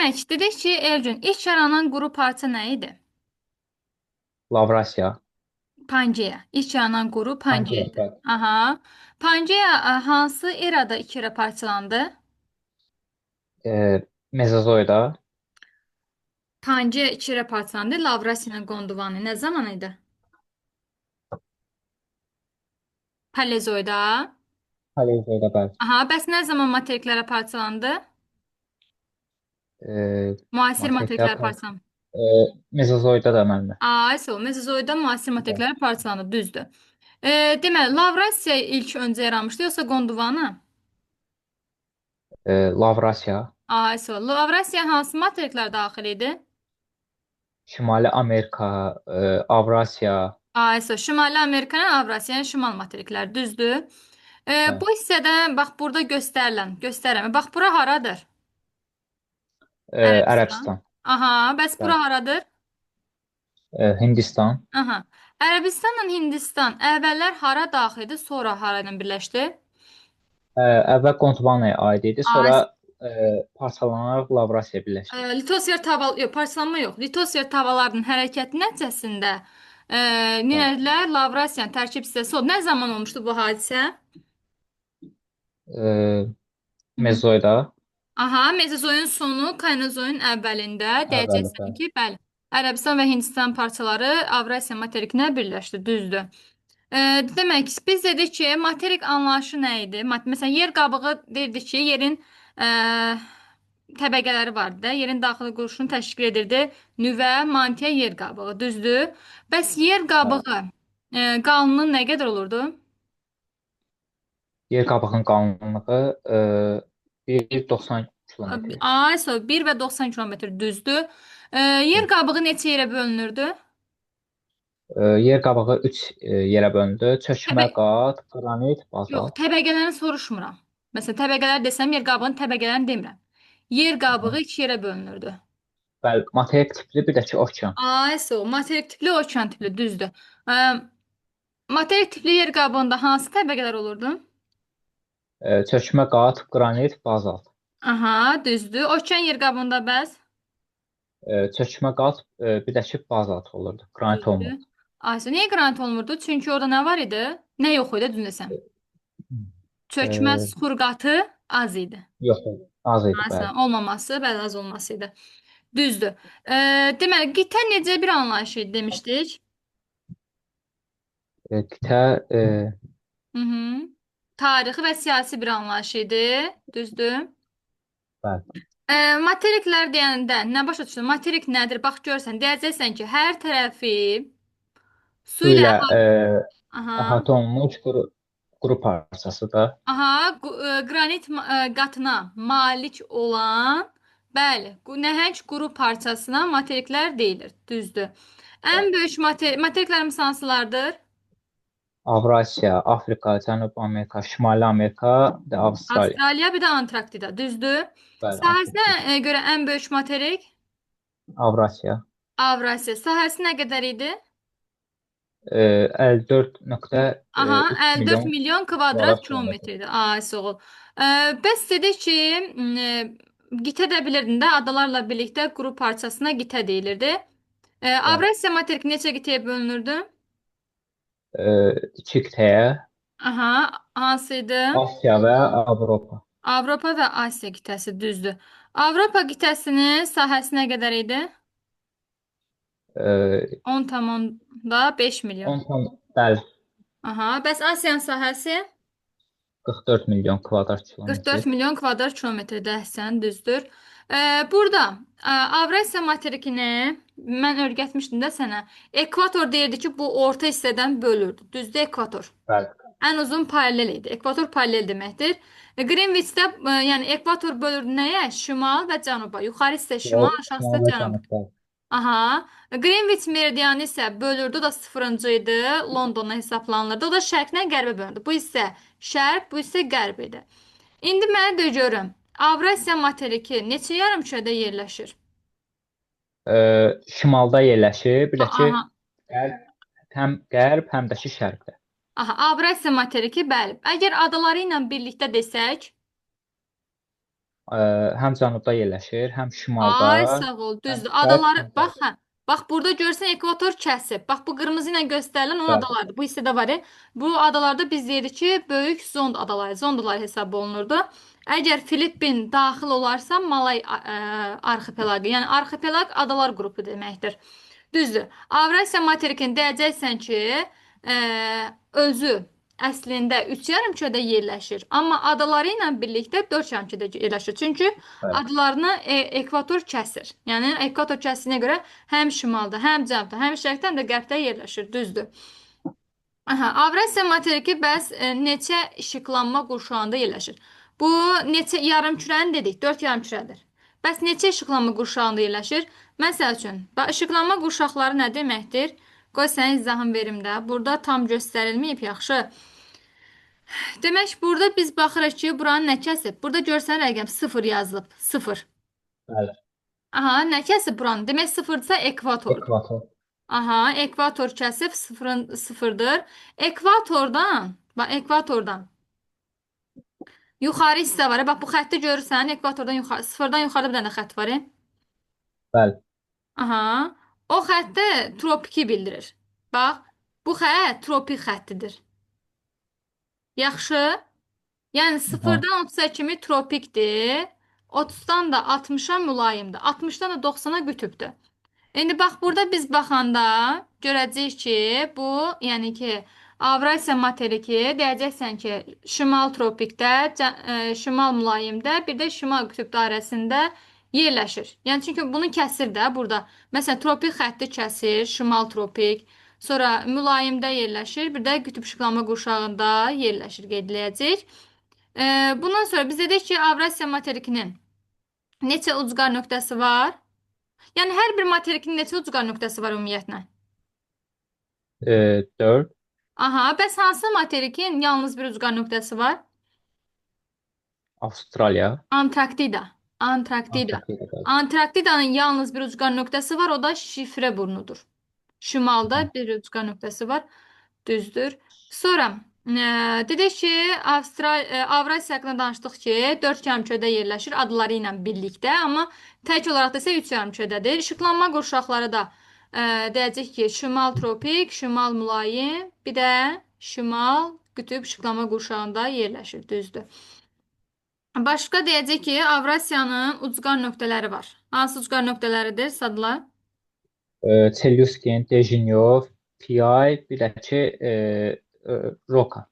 Demək, dedik ki, Elgün, ilk yaranan quru parça nə idi? Lavrasiya. Pangeya. İlk yaranan quru Pangeya Pangeya, idi. bəli. Aha. Pangeya hansı erada iki yerə parçalandı? E, Mezozoyda. Pangeya iki yerə parçalandı. Lavrasiya ilə Gondvana nə zaman idi? Paleozoyda. Paleozoyda, bəli. Aha, bəs nə zaman materiklərə parçalandı? E, Müasir Materiklər materiklər parçalandı. e, Mezozoyda da müəllimə. Ay, sol. Mezozoyda müasir Bəli. materiklər parçalandı, düzdür. Deməli, Lavrasiya ilk öncə yaranmışdı, yoxsa Gondvana? Lavrasiya. Ay, sol. Lavrasiya hansı materiklər daxil idi? Şimali Amerika, Avrasiya. Ay, sol. Şimali Amerikanın Avrasiyanın şimal materikləri, düzdür. Bəli. Bu hissədə bax burada göstərilən, göstərirəm. Bax bura haradır? Ərəbistan. Ərəbistan. Aha, bəs bura Bəli. haradır? Hindistan. Aha. Ərəbistanla Hindistan əvvəllər hara daxil idi, sonra hara ilə birləşdi? Əvvəl Gondvanaya aid idi, Ay, sonra parçalanaraq Lavrasiya birləşdi. Litosfer taval yox, parçalanma yox. Litosfer tavalarının hərəkəti nəticəsində Bəli. nənələr Lavrasiyanın tərkib hissəsi oldu. Nə zaman olmuşdu bu hadisə? E, Hı hı. Mezoyda Aha, Mezozoyun sonu, Kaynozoyun əvvəlində əvvəli, deyəcəksən bəli. ki, bəli, Ərəbistan və Hindistan parçaları Avrasiya materikinə birləşdi, düzdür. E, Demək, biz dedik ki, materik anlayışı nə idi? Məsələn, yer qabığı deyirdik ki, yerin e, təbəqələri vardı da, yerin daxili quruluşunu təşkil edirdi. Nüvə, mantiya, yer qabığı, düzdür? Bəs yer Bəli. qabığı qalınlığı nə qədər olurdu? Yer qabığının qalınlığı 1,90 kilometr. Ay, 1 və 90 kilometr düzdür. Yer qabığı neçə yerə bölünürdü? Yer qabığı 3 yerə bölündü. Təbə Çökmə qat, qranit, Yox, bazalt. təbəqələrini soruşmuram. Məsələn, təbəqələr desəm yer qabığının təbəqələrini demirəm. Yer Aha. qabığı iki yerə bölünürdü. Bəli, materik tipli, bir də ki, okean. Ay, sağ ol. Materik tipli, okean tipli, düzdür. E, Materik tipli yer qabığında hansı təbəqələr olurdu? Çökmə qat, qranit, bazalt. Aha, düzdür. Okean yer qabığında bəs? Çökmə qat, bir də ki, bazalt olurdu. Qranit Düzdür. olmurdu. Aysu, niyə qranit olmurdu? Çünki orada nə var idi? Nə yox idi, düz desəm. Çökmə E, suxurqatı az idi. Yox, az idi, bəli. Aysu, olmaması, bəli, az olması idi. Düzdür. Deməli, qitə necə bir anlayış idi demişdik? Qitə, Hı -hı. Tarixi və siyasi bir anlayış idi. Düzdür. bəli. Materiklər deyəndə nə başa düşdün? Materik nədir? Bax görsən, deyəcəksən ki, hər tərəfi su Su ilə ilə aha, əhatə olunmuş quru parçası da. aha, qranit qatına malik olan, bəli, bu nəhəng quru parçasına materiklər deyilir. Düzdür. Ən Bəli. böyük materiklərimiz hansılardır? Avrasiya, Afrika, Cənubi Amerika, Şimali Amerika, bir də Avstraliya. Avstraliya, bir də Antarktida. Düzdür. Bəli, Sahəsinə Antarktida. görə ən böyük materik Avrasiya. Avrasiya. Sahəsi nə qədər idi? Aha, 54,3 54 milyon milyon kvadrat kvadrat kilometr. kilometr idi. Ay, sağ ol. Bəs dedik ki, qitə də bilirdin də, adalarla birlikdə quru parçasına qitə deyilirdi. Bəli. Avrasiya materiki neçə qitəyə bölünürdü? İki qitəyə, Aha, hansı idi? Asiya və Avropa. Avropa və Asiya qitəsi, düzdür. Avropa qitəsinin sahəsi nə qədər idi? E, 10,5 milyon. 10 tam, bəli, Aha, bəs Asiyanın sahəsi? 44 milyon kvadrat 44 kilometr. milyon kvadrat kilometrdə sən düzdür. Burada Avrasiya materikini mən öyrətmişdim də sənə. Ekvator deyirdi ki, bu orta hissədən bölürdü. Düzdür, ekvator. Bəli. Ən uzun paralel idi. Ekvator paralel deməkdir. Greenwich'də yəni ekvator bölürdü nəyə? Şimal və cənuba. Yuxarı hissə şimal, aşağı Şimal hissə və cənub. cənub, bəli. Aha. Greenwich meridianı isə bölürdü. O da sıfırıncı idi. Londonda hesablanılırdı. O da şərqdən qərbə bölündü. Bu hissə şərq, bu hissə qərb idi. İndi mənə de görüm. Avrasiya materiki neçə yarımkürədə yerləşir? E, Şimalda yerləşir, bir də ki, Aha. qərb, həm qərb, həm də ki, şərqdə. Aha, Avrasiya materiki, bəli. Əgər adaları ilə birlikdə desək, Ə, həm cənubda yerləşir, həm şimalda, Ay sağ ol, həm düzdür. şərq, Adaları həm bax qərb. hə. Bax burada görsən ekvator kəsib. Bax bu qırmızı ilə göstərilən onun Bəli, adalardır. Bu hissədə var. Bu adalarda biz deyirik ki, böyük zond adaları, zondalar hesab olunurdu. Əgər Filippin daxil olarsa Malay arxipelaqı, yəni arxipelag adalar qrupu deməkdir. Düzdür. Avrasiya materikini deyəcəksən ki, e, özü əslində 3 yarımkürədə yerləşir. Amma adaları ilə birlikdə 4 yarımkürədə yerləşir. Çünki bəli, adlarını ekvator kəsir. Yəni ekvator kəsiyinə görə həm şimalda, həm cənubda, həm şərqdə, həm də qərbdə yerləşir. Düzdür. Aha, Avrasiya materiki bəs neçə işıqlanma qurşağında yerləşir? Bu neçə yarımkürəni dedik, 4 yarımkürədir. Bəs neçə işıqlanma qurşağında yerləşir? Məsəl üçün, bax işıqlanma qurşaqları nə deməkdir? Qoy sənə izahım verim də. Burada tam göstərilməyib, yaxşı. Demək, burada biz baxırıq ki, buranı nə kəsib? Burada görsən rəqəm 0 yazılıb. 0. bəli. Aha, nə kəsib buranı? Demək sıfırdırsa ekvatordur. Ekvator. Aha, ekvator kəsib sıfırın sıfırdır. Ekvatordan, bax ekvatordan yuxarı hissə var. Bax bu xətti görürsən, ekvatordan yuxarı, sıfırdan yuxarıda bir dənə xətt var. Bəli. Aha. O xətt də tropiki bildirir. Bax, bu xətt tropik xəttidir. Yaxşı. Yəni Aha. sıfırdan 30-a kimi tropikdir. 30-dan da 60-a mülayimdir. 60-dan da 90-a qütbdür. İndi bax burada biz baxanda görəcəyik ki, bu, yəni ki, Avrasiya materiki deyəcəksən ki, şimal tropikdə, şimal mülayimdə, bir də şimal qütb dairəsində yerləşir. Yəni çünki bunu kəsir də burada. Məsələn, tropik xətti kəsir, şimal tropik, sonra mülayimdə yerləşir, bir də qütb işıqlanma qurşağında yerləşir qeyd eləyəcəyik. Bundan sonra biz dedik ki, Avrasiya materikinin neçə ucqar nöqtəsi var? Yəni hər bir materikin neçə ucqar nöqtəsi var ümumiyyətlə? 4. Aha, bəs hansı materikin yalnız bir ucqar nöqtəsi var? Avstraliya. Antarktida. Antarktida. Antarktida. Bəli. Antarktidanın yalnız bir ucqar nöqtəsi var, o da şifrə burnudur. Aha. Şimalda bir ucqar nöqtəsi var. Düzdür. Sonra dedik ki, Avrasiya haqqında danışdıq ki, 4 yarımkürədə yerləşir adları ilə birlikdə, amma tək olaraq desə 3 yarımkürədədir. İşıqlanma qurşaqları da deyəcək ki, şimal tropik, şimal mülayim, bir də şimal qütüb işıqlanma qurşağında yerləşir. Düzdür. Başqa deyəcək ki, Avrasiyanın ucqar nöqtələri var. Hansı ucqar nöqtələridir, Sadla? Çelyuskin, Dejnyov, Piay, bir də ki, Roka.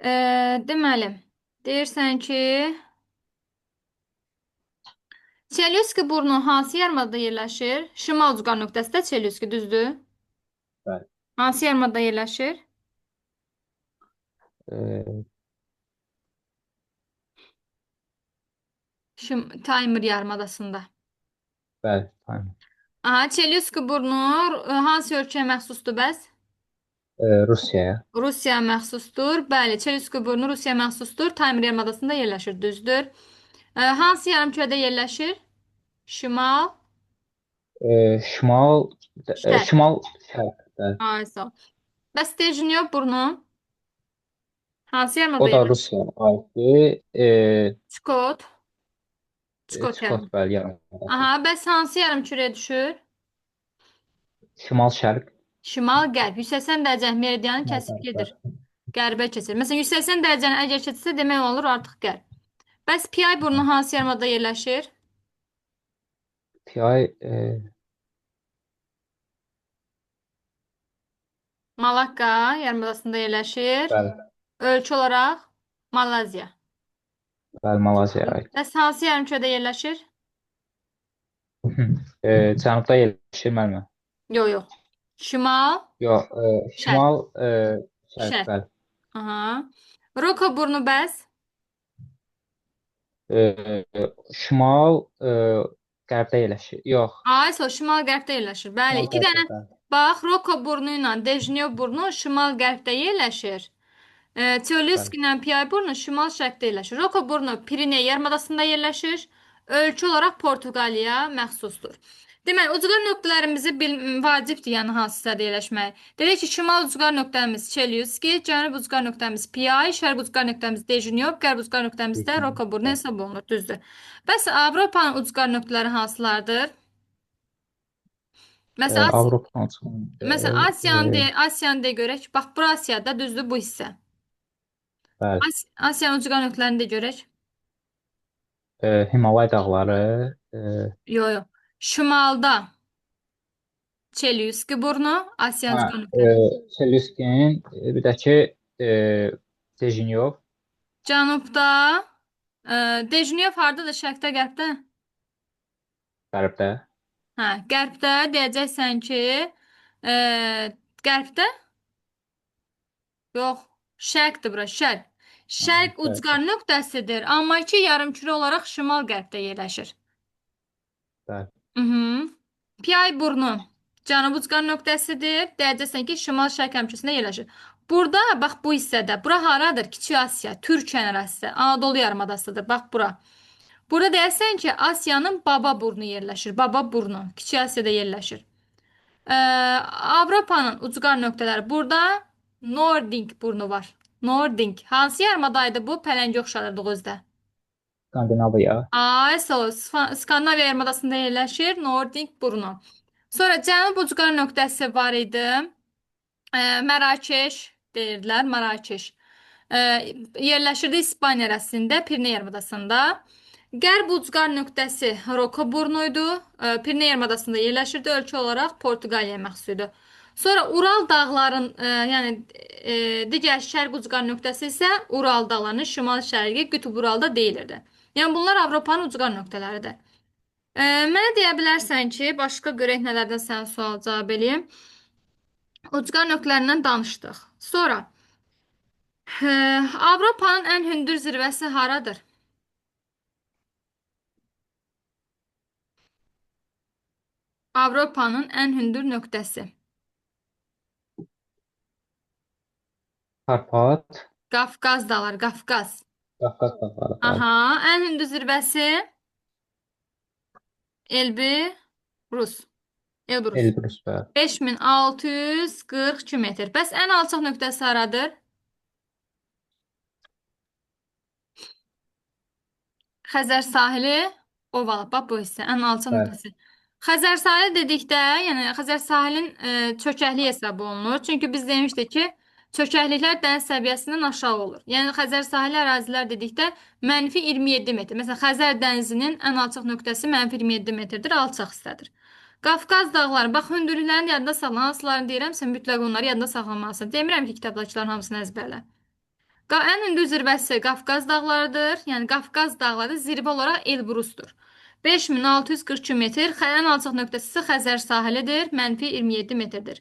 E, deməli, deyirsən ki, Çelüski burnu hansı yarımadada yerləşir? Şimal ucqar nöqtəsində Çelüski, düzdür? Bəli. Hansı yarımadada yerləşir? E, Taymır yarımadasında. bəli, tamam. Aha, Çelüski burnu hansı ölkəyə məxsusdur bəs? Rusiyaya. Rusiyaya məxsusdur. Bəli, Çelüski burnu Rusiyaya məxsusdur. Taymır yarımadasında yerləşir, düzdür. Hansı yarımkürədə yerləşir? Şimal, Şimal, şərq. şimal şərq. Bəli. Ay, sağ ol. Bəs Dejnyo burnu hansı yarımada O da yerləşir? Rusiyaya aiddir. Çukot, Çukot Çukot yarım. bəli, yarımadası. Aha, bəs hansı yarımkürəyə düşür? Şimal şərq. Şimal-qərb. 180 dərəcə meridianı Şimal kəsib qərb. gedir. Bəli. Qərbə keçir. Məsələn, 180 dərəcəni əgər keçirsə, demək olur artıq qərb. Bəs Piyay burnu hansı yarımadada yerləşir? Piay, e, Malakka yarımadasında yerləşir. bəli, Ölçü olaraq Malayziya. bəli, Malayziyaya aid. Bəs hansı yarımkürədə yerləşir? Cənubda yerləşir müəllimə. Yox, yox. Şimal, Yox, şərq. şimal, şərq, Şərq. bəli. Aha. Roka burnu bəs? E, şimal, qərbdə yerləşir. Yox, Ay, so şimal-qərbdə yerləşir. Bəli, şimal iki qərbdə, dənə bəli. bax, Roka burnu ilə Dejnyo burnu şimal-qərbdə yerləşir. Bəli. Çölüsk ilə Piyay burnu şimal-şərqdə yerləşir. Roka burnu Piriney yarımadasında yerləşir. Ölçü olaraq Portuqaliyaya məxsusdur. Deməli, ucqar nöqtələrimizi vacibdir, yəni hansısa yerləşmək. Dedik ki, şimal ucqar nöqtəmiz Çelyuski, cənub ucqar nöqtəmiz Piyay, şərq ucqar nöqtəmiz Dejnyov, qərb ucqar nöqtəmiz də Rokaburnu Bəli. hesab olunur, düzdür. Bəs Avropanın ucqar nöqtələri hansılardır? Məsələn, Avropa Məsələn, uçqanları, Asiyanı de, Asiyanı de görək. Bax, bura Asiyada düzdür bu hissə. bəli. Asiyanın ucqar nöqtələrini də görək. Himalay dağları, e, Yo, yo. Şimalda Çelyuski burnu, Asiyanın hə, ucqar nöqtələri. Çelüskin, bir də ki, e, Dejinyov Cənubda Dejnyov hardadır? Şərqdə, qərbdə? qərbdə. Hə, qərbdə deyəcəksən ki, e, qərbdə? Yox, şərqdir bura, şərq. Hə, Şərq Şərqdə. ucqar nöqtəsidir, amma ki yarımkürə olaraq şimal-qərbdə yerləşir. Bəli. Mhm. Piyay burnu cənub ucqar nöqtəsidir. Deyəcəksən ki, şimal-şərq həmkəsində yerləşir. Burada bax bu hissədə, bura haradır? Kiçik Asiya, Türkiyə ərazisi, Anadolu yarımadasıdır. Bax bura. Burada deyəsən ki, Asiyanın Baba burnu yerləşir. Baba burnu Kiçik Asiyada yerləşir. Ee, Avropanın ucqar nöqtələri burada Nording burnu var. Nording. Hansı yarımadaydı bu? Pələngə oxşarırdı özdə. Skandinaviya, Ay, sağ ol. Skandinaviya yarımadasında yerləşir Nording burnu. Sonra cənub ucqar nöqtəsi var idi. Mərakeş deyirdilər, Mərakeş. Ee, Yerləşirdi İspaniya ərazisində, Pirine yarımadasında. Qərb ucqar nöqtəsi Rokoburnu idi. Pirine yarımadasında yerləşirdi. Ölkə olaraq Portuqaliyaya məxsus idi. Sonra Ural dağların, yəni e, digər şərq ucqar nöqtəsi isə Ural dağlarının şimal-şərqi Qütb Uralda deyilirdi. Yəni bunlar Avropanın ucqar nöqtələridir. Mənə deyə bilərsən ki, başqa görək nələrdən sən sual cavab eləyim. Ucqar nöqtələrindən danışdıq. Sonra e, Avropanın ən hündür zirvəsi haradır? Avropanın ən hündür nöqtəsi. Karpat, Qafqaz dağları, Qafqaz. Qafqaz dağları, bəli. Aha, ən hündür zirvəsi Elbrus. Elbrus. Elbrus, bəli. 5642 metr. Bəs ən alçaq nöqtəsi haradır? Xəzər sahili Oval. Bax bu hissə ən alçaq Bəli. nöqtəsi. Xəzər sahili dedikdə, yəni Xəzər sahilin çökəkliyi hesab olunur. Çünki biz demişdik ki, çökəkliklər dəniz səviyyəsindən aşağı olur. Yəni Xəzər sahili ərazilər dedikdə mənfi 27 metr. Məsələn, Xəzər dənizinin ən alçaq nöqtəsi mənfi 27 metrdir, alçaq hissədir. Qafqaz dağları, bax hündürlüklərin yadda saxla, hansılarını deyirəm, sən mütləq onları yadda saxlamalısan. Demirəm ki, kitabdakıların hamısını əzbərlə. Ən hündür zirvəsi Qafqaz dağlarıdır. Yəni Qafqaz dağları zirvə olaraq Elbrusdur. 5642 metr. Ən alçaq nöqtəsi isə Xəzər sahilidir. Mənfi 27 metrdir.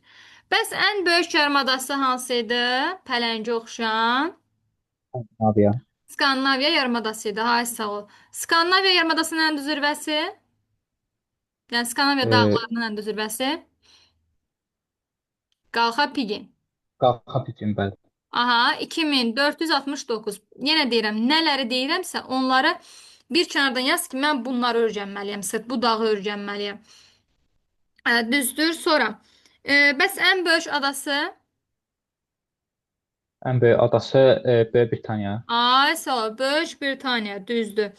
Bəs ən böyük yarımadası hansı idi? Pələngə oxşayan. Skandinaviya, Skandinaviya yarımadası idi. Ay sağ ol. Skandinaviya yarımadasının ən düz zirvəsi? Yəni Skandinaviya e, dağlarının ən düz zirvəsi? Qalxa Pigin. Qalxa bütün, bəli. Aha, 2469. Yenə deyirəm, nələri deyirəmsə onları bir kənardan yaz ki, mən bunları öyrənməliyəm. Sırf bu dağı öyrənməliyəm. Düzdür. Sonra. Bəs ən böyük adası? Ən böyük adası Böyük Britaniya. Ay, sağ ol. Böyük Britaniya, düzdür.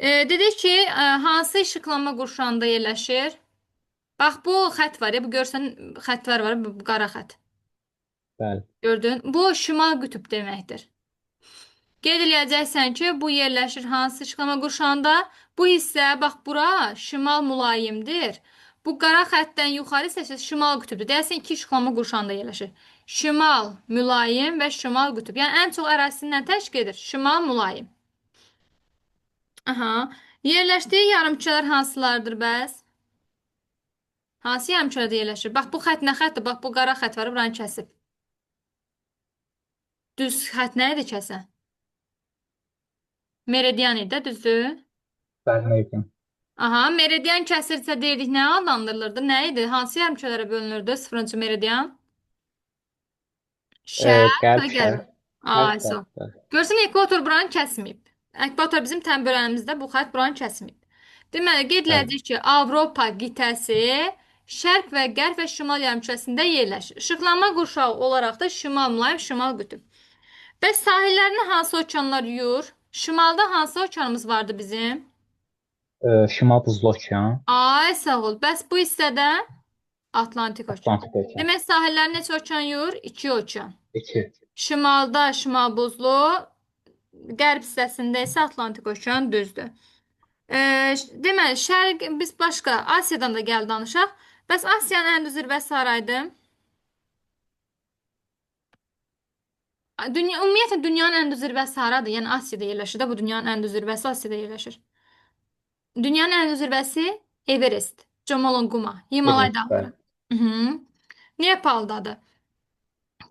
Dedik ki, hansı işıqlanma qurşağında yerləşir? Bax, bu xətt var ya, bu görsən xəttlər var, bu qara xətt. Bəli. Gördün? Bu şimal qütb deməkdir. Qeyd eləyəcəksən ki, bu yerləşir hansı işıqlama qurşağında? Bu hissə, bax bura şimal mülayimdir. Bu qara xəttdən yuxarı isə şimal qütbdür. Deyəsən iki işıqlama qurşağında yerləşir. Şimal mülayim və şimal qütb. Yəni ən çox ərazisindən təşkil edir. Şimal mülayim. Aha. Yerləşdiyi yarımkürələr hansılardır bəs? Hansı yarımkürədə yerləşir? Bax bu xətt nə xəttdir? Bax bu qara xətt var, buranı kəsib. Düz xətt nə idi kəsən? Meridian idi də, düzdür? Bəli, meridian. Aha, meridian kəsirsə deyirdik nə adlandırılırdı? Nə idi? Hansı yarımkürələrə bölünürdü? Sıfırıncı meridian? Şərq və Qərb, qərb. şərq. Qərb, Ay, sağ qərb, ol. bəli. Görsən ekvator buranı kəsməyib. Ekvator bizim tənbörənimizdə bu xətt buranı kəsməyib. Deməli, qeyd Bəli. eləyəcək ki, Avropa qitəsi şərq və qərb və şimal yarımkürəsində yerləşir. İşıqlanma qurşağı olaraq da şimal mülayim, şimal qütüb. Bəs sahillərini hansı okeanlar yuyur? Şimalda hansı okeanımız vardı bizim? Şimal Buzlu Okean, Ay, sağ ol. Bəs bu hissədə Atlantik okeanı. Atlantik Okean. Demək, sahilləri neçə okean yuyur? İki okean. 2. Şimalda şimal buzlu, qərb hissəsində isə Atlantik okean düzdür. Deməli, şərq biz başqa Asiyadan da gəl danışaq. Bəs Asiyanın ən düz zirvəsi haraydı? Dünya ümumiyyətlə dünyanın ən düz zirvəsi haradır? Yəni Asiyada yerləşir də bu dünyanın ən düz zirvəsi Asiyada yerləşir. Dünyanın ən düz zirvəsi Everest, Jomolungma, Himalay Evet, bəli. dağları. Mhm. Nepaldadır.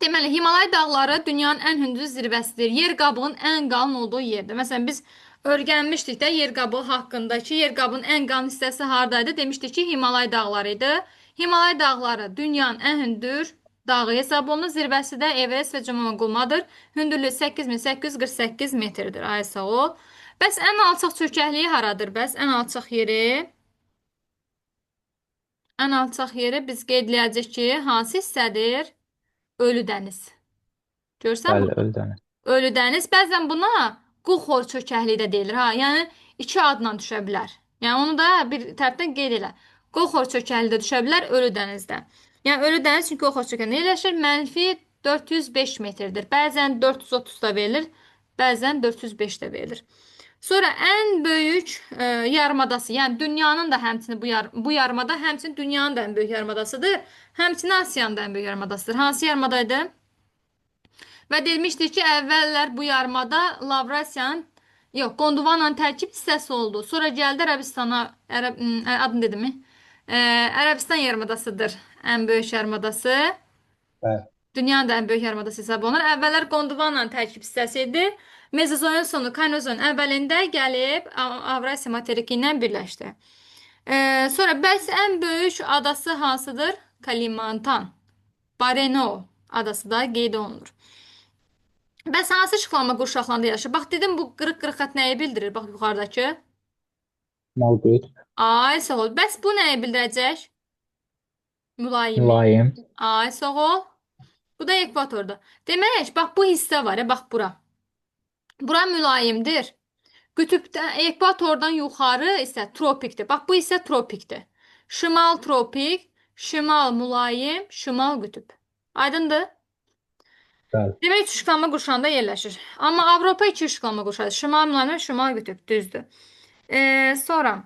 Deməli, Himalay dağları dünyanın ən hündür zirvəsidir. Yer qabığının ən qalın olduğu yerdir. Məsələn, biz öyrənmişdik də yer qabığı haqqında ki, yer qabığının ən qalın hissəsi hardaydı? Demişdik ki, Himalay dağları idi. Himalay dağları dünyanın ən hündür dağı hesab olunur. Zirvəsi də Everest və Jomolungmadır. Hündürlüyü 8848 metrdir. Ay sağ ol. Bəs ən alçaq çökəkliyi haradır? Bəs ən alçaq yeri? Ən alçaq yeri biz qeyd eləyəcəyik ki, hansı hissədir? Ölü dəniz. Görsən Bəli, burada? Ölü dəniz. Ölü dəniz. Bəzən buna Quxor çökəkliyi də deyilir. Ha, yəni iki adla düşə bilər. Yəni onu da bir tərəfdən qeyd elə. Qoxor çökəkliyi də düşə bilər Ölü dənizdə. Yəni Ölü dəniz çünki Qoxor çökəkliyi yerləşir. Mənfi 405 metrdir. Bəzən 430 da verilir, bəzən 405 də verilir. Sonra ən böyük yarımadası, yəni dünyanın da həmçinin bu yarımada həmçinin dünyanın da ən böyük yarımadasıdır. Həmçinin Asiyanın da ən böyük yarımadasıdır. Hansı yarımadaydı? Və demişdik ki, əvvəllər bu yarımada Lavrasiyanın, yox, Gondvananın tərkib hissəsi oldu. Sonra gəldi Ərəbistana, Ərəb, adını dedim mi? Ərəbistan yarımadasıdır. Ən böyük yarımadası. Bəli. Dünyanın da ən böyük yarımadası hesab olunur. Əvvəllər Gondvananın tərkib hissəsi idi. Mezozoyun sonu, Kaynozoyun əvvəlində gəlib Avrasiya materiki ilə birləşdi. Sonra bəs ən böyük adası hansıdır? Kalimantan. Borneo adası da qeyd olunur. Bəs hansı işıqlanma qurşaqlarında yerləşir? Bax dedim bu qırıq-qırıq xətt nəyi bildirir? Bax yuxarıdakı. Şimal qütb, Ay sağ ol. Bəs bu nəyi bildirəcək? Mülayimi. mülayim. Ay sağ ol. Bu da ekvatordur. Demək, bax bu hissə var ya, bax bura. Bura mülayimdir. Qütbdən, ekvatordan yuxarı isə tropikdir. Bax bu hissə tropikdir. Şimal tropik, şimal mülayim, şimal qütb. Aydındır? Bəli. Demək, üç işıqlanma qurşağında yerləşir. Amma Avropa iki işıqlanma qurşağıdır. Şimal mülayim, şimal qütb. Düzdür. Sonra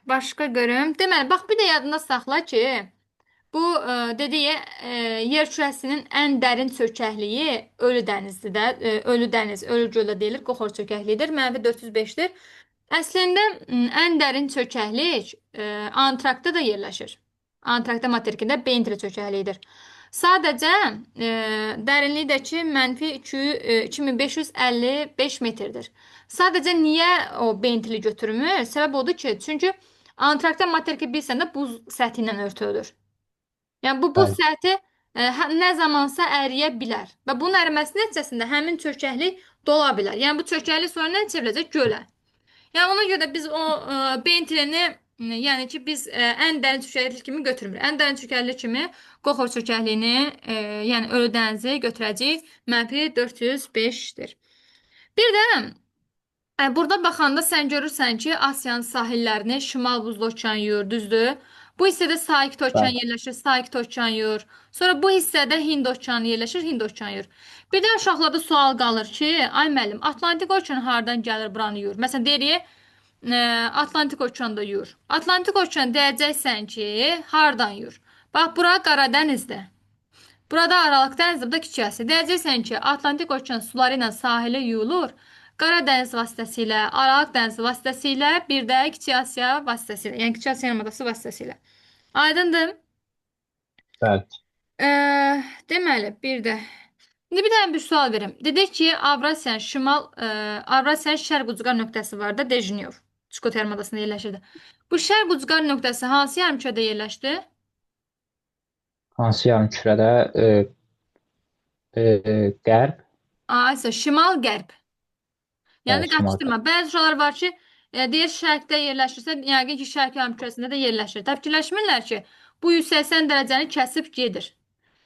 başqa görüm. Deməli, bax bir də yadında saxla ki, bu dediyi yer kürəsinin ən dərin çökəkliyi Ölü dənizdir də. Ölü dəniz, Ölü göldə deyilir, Qoxor çökəkliyidir. Mənfi 405-dir. Əslində ən dərin çökəklik Antarktida yerləşir. Antarktida materikində Bentri çökəkliyidir. Sadəcə dərinliyi də ki, mənfi 2, 2555 metrdir. Sadəcə niyə o Bentli götürmür? Səbəb odur ki, çünki Antarktida materiki bilirsən də buz səthi ilə örtülür. Yəni bu buz Bəli. səthi nə zamansa əriyə bilər və bunun əriməsi nəticəsində həmin çökəklik dola bilər. Yəni bu çökəklik sonra nə çevriləcək? Gölə. Yəni ona görə də biz o Bentley-ni yəni ki biz ən dərin çökəklik kimi götürmürük. Ən dərin çökəklik kimi Qoxor çökəkliyini, yəni Ölü dənizi götürəcəyik. Mənfi 405-dir. Bir də burada baxanda sən görürsən ki, Asiyanın sahillərini Şimal Buzlu okean yuyur, düzdür? Bu hissədə Sakit okean Bəli. yerləşir, Sakit okean yuyur. Sonra bu hissədə Hind okeanı yerləşir, Hind okeanı yuyur. Bir də uşaqlarda sual qalır ki, ay müəllim, Atlantik okeanı hardan gəlir buranı yuyur? Məsələn, deyirik, Atlantik okeanda yuyur. Atlantik okean deyəcəksən ki, hardan yuyur? Bax, bura Qaradənizdir. Burada Aralıq dənizi, bu da Kiçik Asiya. Deyəcəksən ki, Atlantik okean suları ilə sahilə yuyulur. Qaradəniz vasitəsilə, Aralıq dənizi vasitəsilə, bir də Kiçik Asiya vasitəsilə, yəni Kiçik Asiya yarımadası vasitəsilə. Aydındır? Bəli. Deməli, bir də İndi bir dənə bir sual verim. Dedik ki, Avrasiyanın şimal, Avrasiyanın şərq ucqar nöqtəsi var da, Dejnyov. Çukot yarımadasında yerləşirdi. Bu şərq ucqar nöqtəsi hansı yarımkürədə yerləşdi? Hansı yarımkürədə? Qərb, Aysa şimal-qərb. bəli, Yəni şimal qatışdırma. qərb. Bəzi uşaqlar var ki, Deyir şərqdə yerləşirsə, yəqin ki, şərq yarımkürəsində də yerləşir. Təfikirləşmirlər ki, bu 180 dərəcəni kəsib gedir.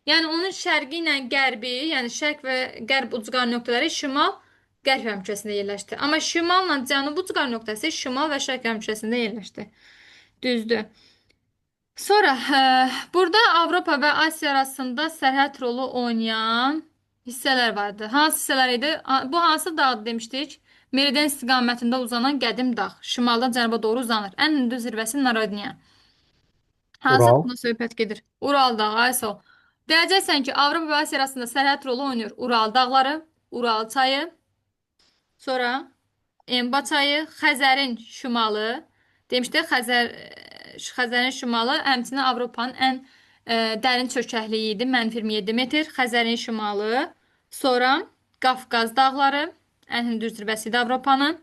Yəni onun şərqi ilə qərbi, yəni şərq və qərb ucqar nöqtələri şimal qərb yarımkürəsində yerləşdi. Amma şimalla cənub ucqar nöqtəsi şimal və şərq yarımkürəsində yerləşdi. Düzdür. Sonra burada Avropa və Asiya arasında sərhəd rolu oynayan hissələr vardı. Hansı hissələr idi? Bu hansı dağ demişdik? Meridian istiqamətində uzanan qədim dağ. Şimaldan cənuba doğru uzanır. Ən hündür zirvəsi Narodniya. Hansı Ural. dağda söhbət gedir? Ural dağı, ay sağ ol. Deyəcəksən ki, Avropa və Asiya arasında sərhəd rolu oynayır. Ural dağları, Ural çayı, sonra Emba çayı, Xəzərin şimalı. Demişdik Xəzər Xəzərin şimalı həmçinin Avropanın ən dərin çökəkliyi idi, -27 metr. Xəzərin şimalı. Sonra Qafqaz dağları, ən hündür zirvəsi idi Avropanın.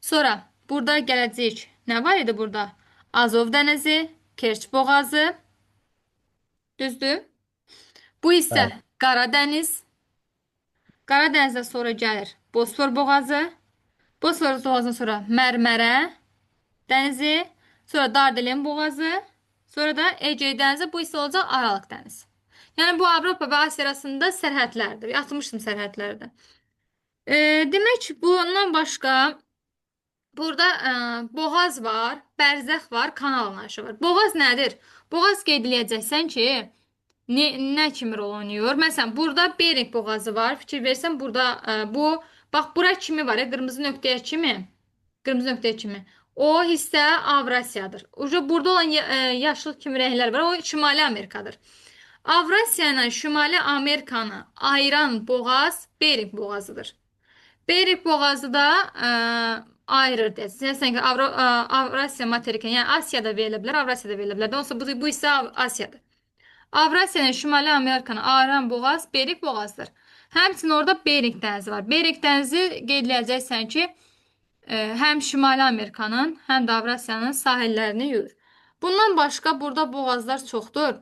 Sonra burada gələcəyik. Nə var idi burada? Azov dənizi, Kerç boğazı, düzdür? Bu hissə Bəli. Qaradəniz. Qaradənizdən sonra gəlir Bosfor boğazı. Bosfor boğazından sonra Mərmərə dənizi, sonra Dardelen boğazı, sonra da Ege dənizi, bu isə olacaq Aralıq dənizi. Yəni bu Avropa və Asiya arasında sərhədlərdir. Atmışdım sərhədlərdə. E, Demək bundan başqa burada boğaz var, bərzəx var, kanal anlayışı var. Boğaz nədir? Boğaz qeyd eləyəcəksən ki, nə kimi rol oynayır? Məsələn, burada Bering boğazı var. Fikir versən burada bu bax bura kimi var ya, qırmızı nöqtəyə kimi. Qırmızı nöqtəyə kimi. O hissə Avrasiyadır. Uca burada olan yaşıl kimi rənglər var. O Şimali Amerikadır. Avrasiya ilə Şimali Amerikanı ayıran boğaz Bering boğazıdır. Bering boğazı da ayırır deyəsən. Sən ki Avrasiya materikini, yəni Asiyada verilə bilər, Avrasiyada verilə bilər. Onsa bu hissə Asiyadır. Avrasiya ilə Şimali Amerikanı ayıran boğaz Bering boğazıdır. Həmçinin orada Bering dənizi var. Bering dənizi qeyd edəcəksən ki, həm Şimali Amerikanın, həm də Avrasiyanın sahillərini yuyur. Bundan başqa burada boğazlar çoxdur.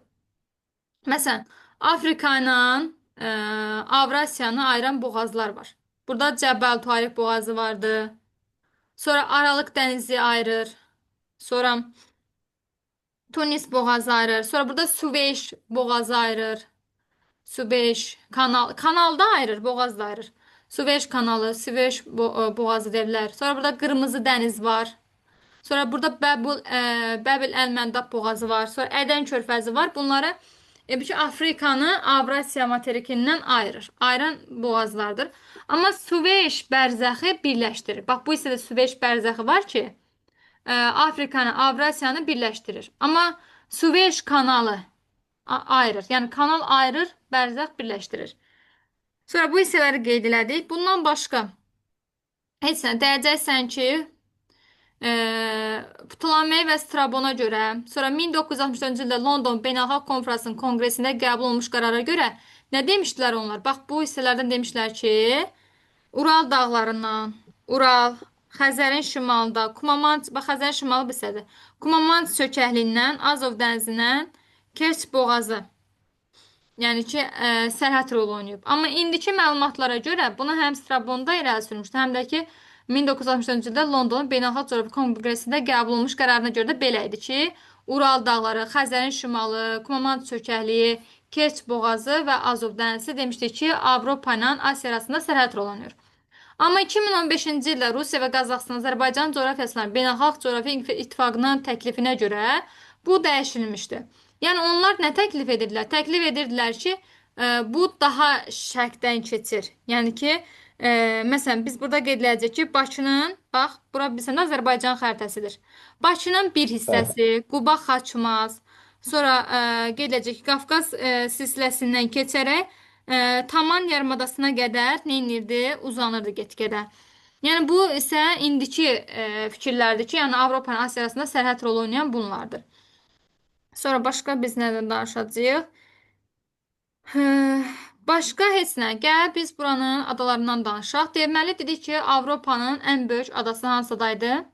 Məsələn, Afrika ilə e, Avrasiyanı ayıran boğazlar var. Burada Cəbəl Tariq boğazı vardı. Sonra Aralıq dənizi ayırır. Sonra Tunis boğazı ayırır. Sonra burada Süveyş boğazı ayırır. Süveyş kanal kanalda ayırır, boğaz da ayırır. Süveyş kanalı, Süveyş boğazı deyirlər. Sonra burada Qırmızı dəniz var. Sonra burada Bəbül Əl-Məndab boğazı var. Sonra Ədən körfəzi var. Bunları bütün Afrikanı Avrasiya materikindən ayırır. Ayıran boğazlardır. Amma Süveyş bərzəxi birləşdirir. Bax bu hissədə Süveyş bərzəxi var ki, Afrikanı, Avrasiyanı birləşdirir. Amma Süveyş kanalı ayırır. Yəni kanal ayırır, bərzəx birləşdirir. Sonra bu hissələri qeyd elədik. Bundan başqa heç nə deyəcəksən ki, Ptolemey və Strabona görə, sonra 1964-cü ildə London Beynəlxalq Konfransının konqresində qəbul olunmuş qərara görə nə demişdilər onlar? Bax, bu hissələrdən demişlər ki, Ural dağlarından, Ural, Xəzərin şimalında, Kumamant, bax Xəzərin şimalı bu hissədir. Kumamant çökəkliyindən, Azov dənizindən Kerç boğazı. Yəni ki, sərhəd rolu oynayıb. Amma indiki məlumatlara görə bunu həm Strabonda irəli sürmüşdü, həm də ki 1964-cü ildə Londonun Beynəlxalq Coğrafi Konqresində qəbul olunmuş qərarına görə də belə idi ki, Ural dağları, Xəzərin şimalı, Kumamant çökəkliyi, Kerç boğazı və Azov dənizi demişdi ki, Avropa ilə Asiya arasında sərhəd rolu oynayır. Amma 2015-ci ildə Rusiya və Qazaxıstan Azərbaycan coğrafiyasının Beynəlxalq Coğrafi İttifaqının təklifinə görə bu dəyişilmişdi. Yəni onlar nə təklif edirdilər? Təklif edirdilər ki, bu daha şərqdən keçir. Yəni ki, məsələn biz burada qeyd edəcəyik ki, Bakının, bax, bura bilirsən Azərbaycan xəritəsidir. Bakının bir Bəli. hissəsi Quba Xaçmaz, sonra qeyd edəcək ki, Qafqaz silsiləsindən keçərək Taman yarımadasına qədər nə edirdi? Uzanırdı get-gedə. Yəni bu isə indiki fikirlərdir ki, yəni Avropanın Asiya arasında sərhəd rolu oynayan bunlardır. Sonra başqa biz nədən danışacağıq? Hə, başqa heç nə. Gəl biz buranın adalarından danışaq. Deməli dedik ki, Avropanın ən böyük adası hansı adaydı?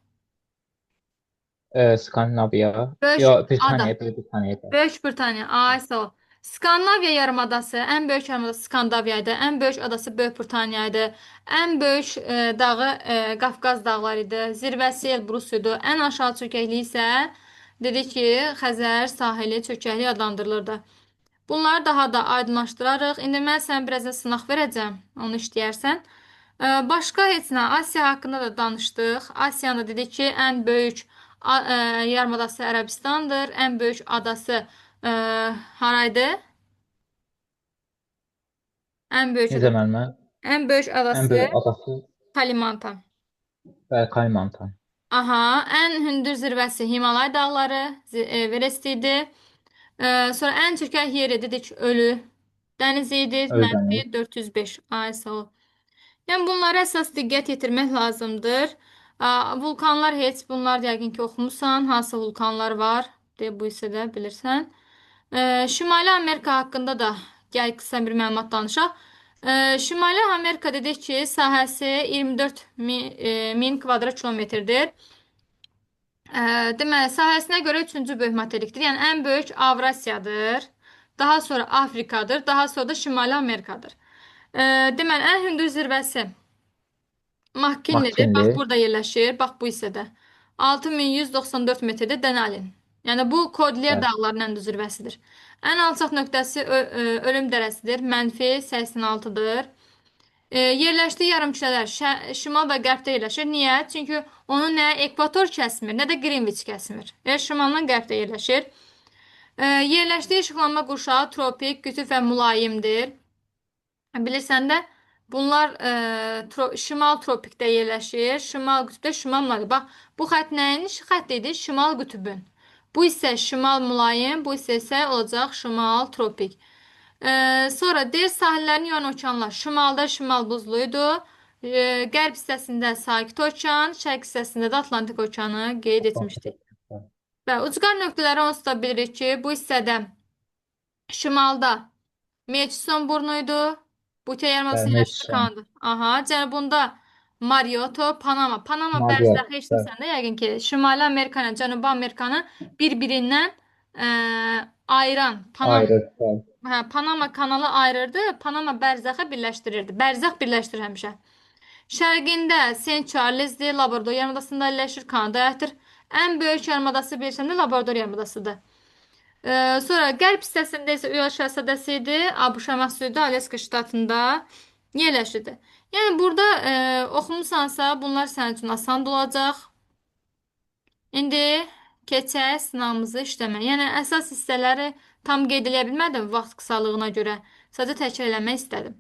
Skandinaviya. Böyük Yo, ada. Britaniya, Böyük Britaniya. Böyük Britaniya. Ay sağ ol. Skandinaviya yarımadası, ən böyük yarımadası Skandinaviya idi. Ən böyük adası Böyük Britaniya idi. Ən böyük dağı Qafqaz dağları idi. Zirvəsi Elbrus idi. Ən aşağı çökəkliyi isə dedi ki, Xəzər sahili çökəkliyi adlandırılırdı. Bunları daha da aydınlaşdırarıq. İndi mən sənə birazdan sınaq verəcəm. Onu işləyərsən. Başqa heç nə. Asiya haqqında da danışdıq. Asiyanı dedik ki, ən böyük yarımadası Ərəbistandır. Ən böyük adası e, haraydı? Ən böyük Necə adası. müəllimə? Ən böyük Ən adası böyük adası Kalimantan. bəli, Kalimantan. Aha, ən hündür zirvəsi Himalay dağları, Everest idi. Sonra ən çökək yeri dedik ölü dəniz idi, Ölü mənfi 405. Ay sağ ol. Yəni bunlara əsas diqqət yetirmək lazımdır. Vulkanlar heç bunlar yəqin ki oxumusan. Hansı vulkanlar var? Deyə bu hissədə bilirsən. Şimali Amerika haqqında da gəl qısa bir məlumat danışaq. Şimali Amerika dedik ki, sahəsi 24 min kvadrat kilometrdir. Deməli, sahəsinə görə üçüncü böyük materikdir. Yəni ən böyük Avrasiyadır. Daha sonra Afrikadır, daha sonra da Şimali Amerikadır. Deməli, ən hündür zirvəsi McKinley'dir. Bax McKinley. burada yerləşir. Bax bu hissədə. 6194 metrdə Denalin. Yəni bu Kordilyer Bəli. dağlarının ən düz zirvəsidir. Ən alçaq nöqtəsi Ölüm dərəsidir. Mənfi 86-dır. Yerləşdiyi yarımkürələr şimal və qərbdə yerləşir. Niyə? Çünki onu nə ekvator kəsmir, nə də Greenwich kəsmir. Yəni şimaldan qərbdə yerləşir. Yerləşdiyi işıqlanma qurşağı tropik, qütüb və mülayimdir. Bilirsən də bunlar şimal tropikdə yerləşir. Şimal qütbdə şimal mülayim. Bax, bu xətt nəyin xətti idi? Şimal qütbün. Bu isə şimal mülayim, bu hissə isə olacaq şimal tropik. Sonra deyir sahillərini yuyan okeanlar. Şimalda şimal buzluydu. Qərb hissəsində Sakit okean, şərq hissəsində də Atlantik okeanı qeyd etmişdik. Və ucqar nöqtələri onsuz da bilirik ki, bu hissədə şimalda Murchison burnuydu. Butə Bəli, yarımadasının yerləşdiyi Murchison. kanaldır. Aha, cənubunda Marioto, Panama. Panama Maryat. bərzəxi Bəli. eşitmisən də yəqin ki, Şimali Amerika ilə Cənubi Amerikanı bir-birindən ə, ayıran Panama. Ayrı. Bəli. Hə, Panama kanalı ayırırdı, Panama bərzəxi birləşdirirdi. Bərzəx birləşdirir həmişə. Şərqində Saint Charles'dir, Labrador yarımadasında yerləşir, Kanadaya aiddir. Ən böyük yarımadası bilirsən də Labrador yarımadasıdır. Sonra qərb hissəsində isə Üyal Şahzadəsi idi, ABŞ məhsulu Aleska ştatında yerləşirdi. Yəni burada oxumusansa, bunlar sənin üçün asan olacaq. İndi keçək sınavımızı işləməyə. Yəni əsas hissələri tam qeyd eləyə bilmədim vaxt qısalığına görə. Sadəcə təkrar eləmək istədim.